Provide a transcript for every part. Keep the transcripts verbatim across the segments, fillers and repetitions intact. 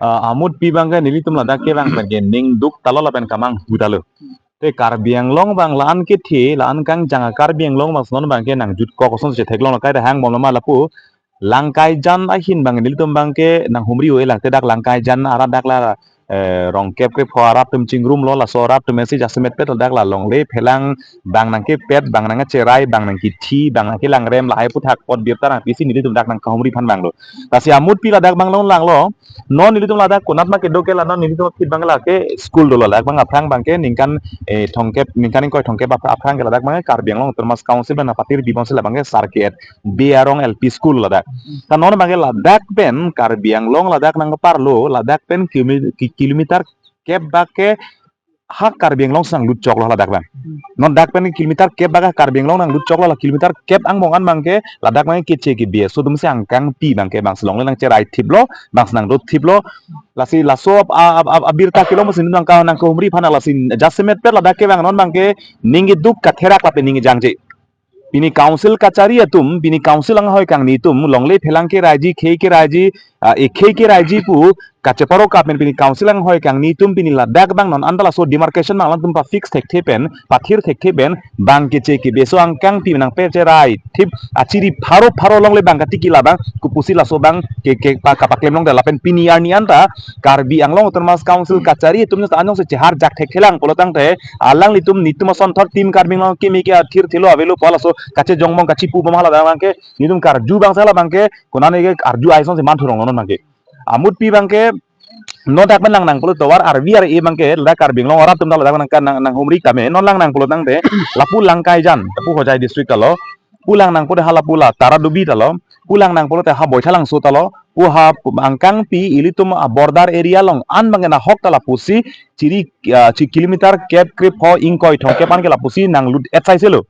Ah, amutpi abangke nelitum ladak ke abang pen ke ning duk talo lapen kamanghu talo. Te Karbi Anglong abang la-an kethe, la-an kangjang a Karbi Anglong abang non abangke nang jutkok ason chetheklong lo, kai dah hang bom lo ma lapu. Langkaijan ahin abang nelitum abangke nang humri oi lang te dak Langkaijan arat dak la, eh, rong kep krepho arat atum chingrumlo, laso arat atum si jasemet pet ladak la longle phelang abang nangkepet, abang nangcherai, abang nangkethi, abang nangkelangrem lahai aputhak apot birta nangpisi nelitum dak nangkahumri aphan abang lo. Lasi amutpi ladak abang long langlo. Non nelitum ladak konat ma kedo ke la non nelitum aphi abang lake school dolo, ladak abang aphrang abangke ningkan, eh, thomkep, ningkan ingkoi thomkep aph-, aphrang ke ladak abang Karbi Anglong Autonomous Council abang patir bibon sila abangke Sarket B Arong L P School ladak. Ta non abangke ladak pen Karbi Anglong ladak nangparlo, ladak pen kilomi-, ki-, kilometer kep bak ke ha Karbi Anglong si nanglut choklo ladak abang. Non dak pen kilometer kep bak ha Karbi Anglong nanglut choklo, la kilometer kep angbong an abangke ladak abang keche kebi aso atum si angkangpi abangke abang si longle nangcherai thiplo, abang si nangdo thiplo. Lasi laso ab-, ab-, ab-, abirta kelong si nangka nangkahumri aphan lasi jasemet pet ladak ke abang non abangke ning keduk katherak lapen ning kejangje. Pini council kachari atum, pini council anghoi kangni atum, longle phelang keraiji, khei keraiji, ah, eh, khei keraiji pu kacheparo kapen pini council anghoi kangni atum pini ladak abang non anta laso demarcation abang alangtum pa-fix thekthe pen, pathir thekthe pen, abang keche kebi aso angkangpi nangpecherai thip achiri pharo pharo longle abang katiki la abang, kopusi laso abang ke, ke pa, kapaklem longdet lapen pini arni anta Karbi Anglong Autonomous Council kachari atum ta anong si cheharjak thekthelang pulo tangte, alanglitum netum asonthot Team Karbi Anglong kimi ke athir thilo avelo pu laso kachejong bom kachipu bom hala abangke, netum karju abang sala abangke, konane ke arju aison si man thurong non abangke. Amutpi abangke, non dak pen lang nang pulo tovar arvi ar e abangke, ladak Karbi Anglong arat atum ta ladak nang, nang, nanghumri tame, non lang nang pulo tangte, lapu Langkaijan, lapu Hojai district talo, pu lang nang pulo hala pu la Taradubi talo, pu lang nang pulote ha Boithalangso talo, pu ha angkangpi ilitum a border area along an abangke nahok ta lapusi chiri, ah, chi kilometer kep krepho ingkoi thomkep an ke lapusi nanglut etsai selo.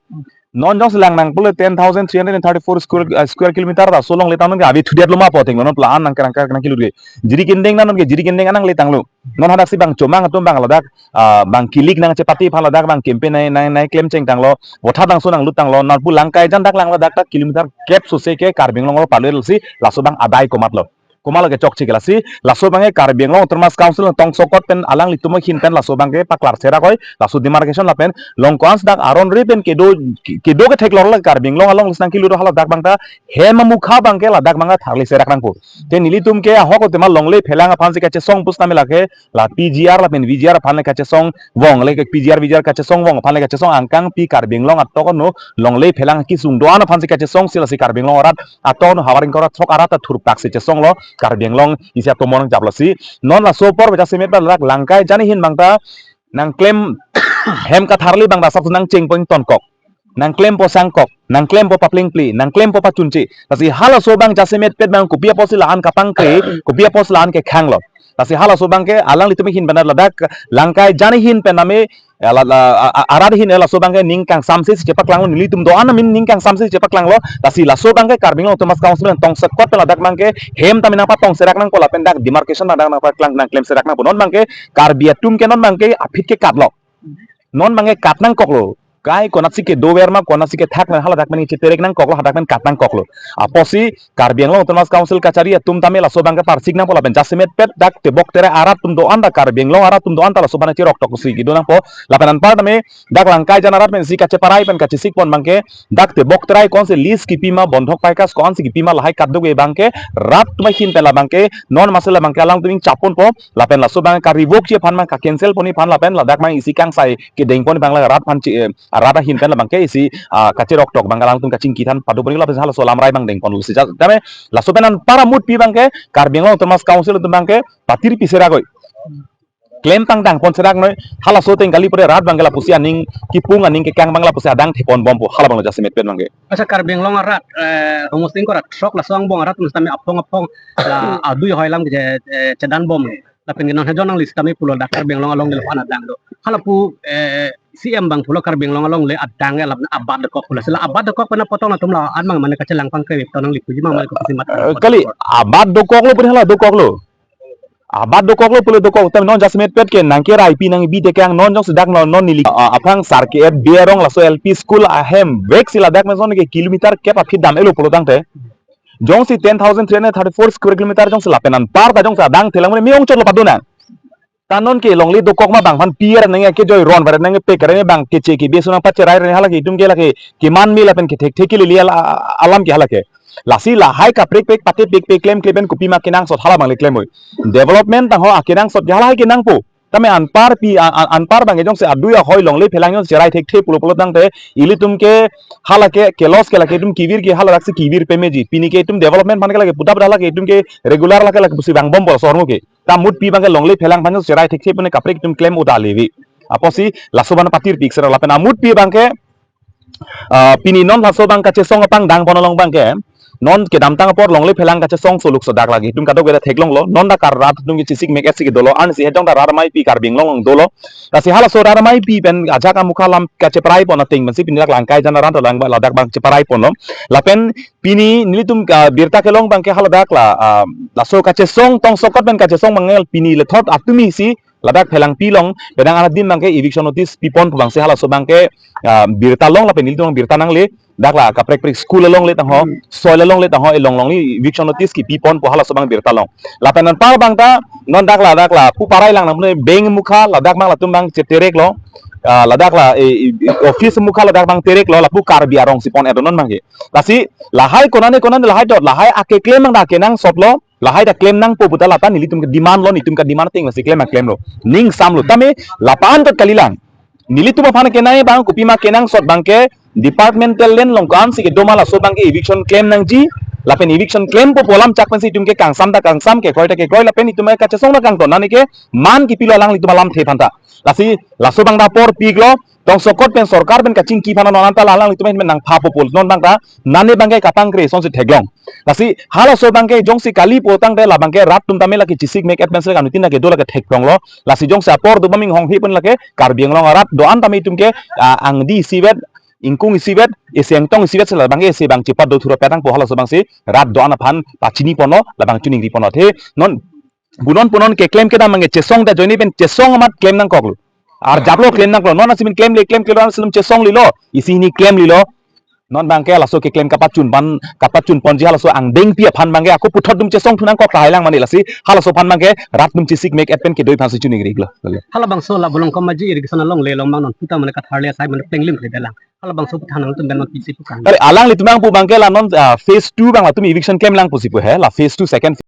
Non jongsi lang nang pulo ten thousand three hundred and thirty-four square, ah, square kilometer ta so longle tangnon ke ave thudetlo ma pu atheng non pla an nang kerang kerang nangkelut ke. Jiri kendeng nang non ke jiri kendeng an nangle tanglo. Non hadak si abang chomang atum abang ladak, ah, abang kilik nangchepate aphan ladak abang campaign nai, nai, nangklem cheng tanglo, votha dangso nanglut tanglo, non pu Langkaijan dak lang ladak ta kilometer kep sose ke Karbi Anglong lo palwel si, laso abang adai komatlo. Komatlo ke chokche ke lasi, laso abangke Karbi Anglong Autonomous Council nangtong sokot pen alanglitum ahin pen laso abangke paklar serak oi, laso demarcation lapen, long ko-an si dak aron re pen kedo, kedo ketheklong lo Karbi Anglong along lasi nangkelut hala dak abang ta, hem amukha abangke ladak abang ta tharli serak nangpo. Te nelitum ke ahok tema longle phelang aphan si kachesong pusitame lake, la P G R lapen V G R aphan le kachesong vong le P G R V G R kachesong vong aphan le kachesong angkangpi Karbi Anglong atok no longle phelang kisung do-an aphan si kachesong si lasi Karbi Anglong arat atok no havar ingkoi ra throk arat ta thurpak si chesonglo Karbi Anglong isi atomon japlo si non laso apor baca semet ba lak Langkaijan ahin abang ta nangklem hem katharli abang ta sap nangcheng pon tonkok. Nangklempo sangkok, nangklempo paplengple, nangklempo pachunche. Lasi halaso abang jasemet pet abang kopi apotsi la-an kapangkre, kopi apotsi la-an kekhanglo. Lasi halaso abangke alanglitum ahin pen ladak Langkaijan ahin pen name, eh, la, la, a, a, arat ahin laso abangke ning kangsamse si chepaklanglo, nelitum do-an amin ning kangsamse si chepaklanglo. Lasi laso abangke Karbi Anglong Autonomous Council nangtong sokot pen ladak abangke hem tame nangpatong serak nangpo lapen dak demarcation dak nangpaklang nangklem serak nangpo. Non abangke Karbi atum ke non abangke aphi ke katlo. Non abangke kat nangkoklo. Kai konatsi kedover ma, konatsi kethak ma, haladak pen cheterek nangkoklo, hadak pen kat nangkoklo. Apotsi Karbi Anglong Autonomous Council kachari atum tame laso abangke parsik nangpo lapen jasemet pet dak tebok terai arat atum do-an ta Karbi Anglong arat atum do-an ta laso abang cherok tok si kedo nangpo. Lapen anparta me dak Langkaijan arat pen si kacheparai pen kachesik pon abangke dak tebok terai ko-ansi lease kipi ma, bondhok paikas ko-ansi kipi ma lahai kaduk e abangke rat atum ahin pen la abangke non masi la abangke alangtum ingchap ponpo lapen laso abang ka-revoke ji aphan ma ka-cancel ponji aphan lapen ladak ma isi kangsai kedeng ponji abang la rat aphan chi, eh, rat ahin pen la abangke isi, ah, kacherok tok abang alangtum kachingki than pado ponji lapen halaso alamrai abang deng ponlo si ja. Tame laso pen anpar amutpi abangke Karbi Anglong Autonomous Council atum abangke patir pi serak oi. Klem pangdang pon serak noi, halaso ateng kali pore rat abangke lapusi aning kipung aning kekang abang lapusi adang thepon bompo hala abang lo jasemet pen abangke. Asa Karbi Anglong arat, eh, homosing ko rat throk laso angbong arat atum sitame aphong aphong la adui hoi alam ke, eh, chedan bom. Lapen ke non hejon nangli sitame pulo dak Karbi Anglong along le pan adang do. Hala pu, eh, C M abang pulo Karbi Anglong along le adang ke la abat dokok pulo. Sila abat dokok pen apotong atum la-an abang mane kachelang pangkre to nangli puji abang mane kopusi mat. Eh, kali abat dokoklo pun hala dokoklo. Abat dokoklo pulo dokok, tame non jasemet pet ke nangkeraipi nangbi tekang non jongsi dak non, non neli, ah, aphrang Sarket B Arong laso L P school ahem vek si ladak meson ke kilometer kep aphi dam-etlo pulo tangte. Jongsi ten thousand three hundred thirty-four square kilometer jongsi lapen anparta jongsi adang thelang mane me-ong chotlo padonang. Ta non ke longle dokok ma bang aphan pier nang ke joi ron bar nang pek kare bang keche kebi ason nangpacherai re halake itum ke lake keman me lapen kethek thek ke lili ala-, alam ke halake. Lasi lahai kaprek prek pate pek pek klem klem pen kopima kenangsot hala bang le klem oi. Development tangho akenangsot ke halahai kenangpo. Tame anparpi an, an, anpar bang jongsi adui ahoi longle phelang jongsi cherai thekthe pulo pulo tangte ilitum ke halake kelos ke lake itum kevir ke haladak si kevir pemeji. Pini ke itum development aphan ke lake puta puta lake itum ke regular lake lake pusi bang bom bol sormo ke. Ta mutpi bang ke longle phelang aphan jongsi cherai thekthe pune kaprek itum klem uta levi. Apotsi laso ban patir pik sera lapen amutpi bang ke, ah, pini non laso bang kachesong apang dang pon along bang ke non kedamtang apor longle phelang kachesong soluk sodak lagi itum kadokave ta theklonglo non dak rat atum ke chesik mek et si kedolo ansi hejong ta rat amaipi Karbi Anglong along dolo. Lasi halaso rat amaipi pen ajak amukha lam kacheparai pon ateng pensi pini dak langkai jan aran to lang ladak bang cheparai ponlo. Lapen pini nelitum ka birta kelong bang ke haladak la, ah, laso kachesong tongsokot pen kachesong bang el pini lethot atumi si ladak phelangpi along pedang anadim bang ke eviction notice pipon pu bang si halaso bang ke, ah, birta long lapen nelitum birta nangle dak la kaprek prek school along le tangho soil along le tangho elong long ni eviction notice kipipon pu halaso bang birta long. Lapen anpar bang ta non dak la dak la pu parai lang nang bang mukha ladak bang latum bang cheterek lo, ah, ladak la, eh, eh, office mukha ladak bang terek lo lapu Karbi arong si pon edo non bang ke. Lasi lahai konane konane lahai dot lahai akeklem bang dak kenangsot lo. Lahai ta klem nangpo puta lata nelitum ke demand lo, nelitum ke demand ting lasi klem klem lo. Ning sam lo. Tame lapan tot kalilang. Nelitum aphan kenai bang kopima kenangsot bang ke departmental land along ko-an si kedo ma laso bang ke eviction klem nangji. Lapen eviction klempo pu alam chak pensi itum ke kangsam ta kangsam kekroi ta kekroi lapen itum ke kachesong ta kangton nani ke man kipilo alanglitum alamthe aphan ta. Lasi laso bang ta apor piklo tongsokot pen sorkar pen kachingki aphan non anta la alanglitum pen nangphapo pu non bang ta nane bang ke kapangkre asonsi theklong. Lasi halaso bang ke jongsi kali pu tangte la bang ke rat atum tame lake chesik mek et pensi lake anuttin lake do lake theklonglo. Lasi jongsi apor do baming hong hi pen lake Karbi Anglong arat do-an tame itum ke, ah, angdi isivet, ingkung isivet, isi angtong isivet si la bang ke isi bang chepat do thura petang pu halaso bang si rat do-an aphan pachini ponlo, la bang chuningri ponlo the non punon punon keklem kedam bang ke chesong ta ajoine pen chesong amat klem nangkoklo. Arjaplo klem nangkoklo. Non asimin klem le klem klem silum chesong lilo. Isi hini klem lilo. Non bang ke laso keklem kapachun pan kapachun ponji halaso angdengpi aphan bang ke ako puthot atum chesong thu nangkok tahai lang mani lasi halaso aphan bang ke rat atum chesik mek et pen kedoi aphan si chuningri lo. Halabangso la Bolongkom Maji irrigation along le long bang non puta mane katharle asai mane plenglim ke dalang. Halabangso thanang tum ben non pisi pu kang. Kali alanglitum bang pu bang ke la non, ah, phase two bang latum eviction klem lang pusi pu he la phase two second